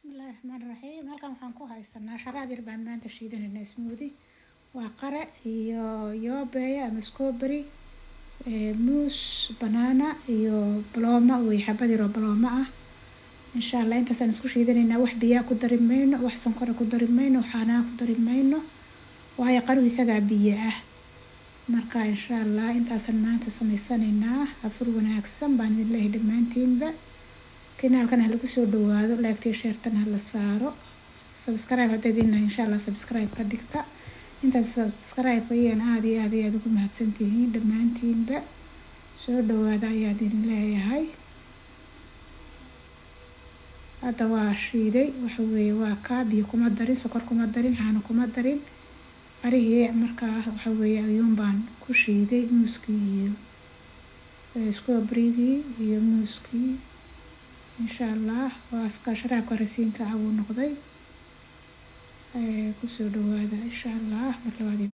Bismillahi raxmaani raxiim. Halkan waxaan ku haysanaa sharaab yar baan maanta shiidanaynaa, smoothie. Waa qare iyo yoobeya ama strawberry, muus, banana iyo balooma wey, xabad yar oo balooma ah. Insha Allah intaasaan isku shiidanaynaa. Wax biyaa ku dari mayno, wax sonkora ku dari mayno, wax caanaa ku dari mayno, waayo qaruhu isagaa biyo ah. Marka insha Allah intaasaan maanta samaysanaynaa. Afur wanaagsan baan idin leeyahay dhammaantiinba. Kanaalkan ha lagu soo dhawaado, like-tii, share-tan ha la saaro, subscribe haddaad idin insha Allah subscribe ka dhigta. Intaad subscribe ayaan aada iyo aada iyo aada ugu mahadsantihiin dhammaantiinba. Soo dhawaada ayaa idin leeyahay. Hadda waa shiiday, waxa weeye waa kaa. Biyo kuma darin, sokor kuma darin, caano kuma darin. Qarihii markaa waxa weeye ayuun baan ku shiiday, muuskii iyo strawberrygii iyo muuskii. Insha Allah waa iska sharaabka rasiinka ah wuu noqday. Kusoo dhawaada insha Allah mar labaad.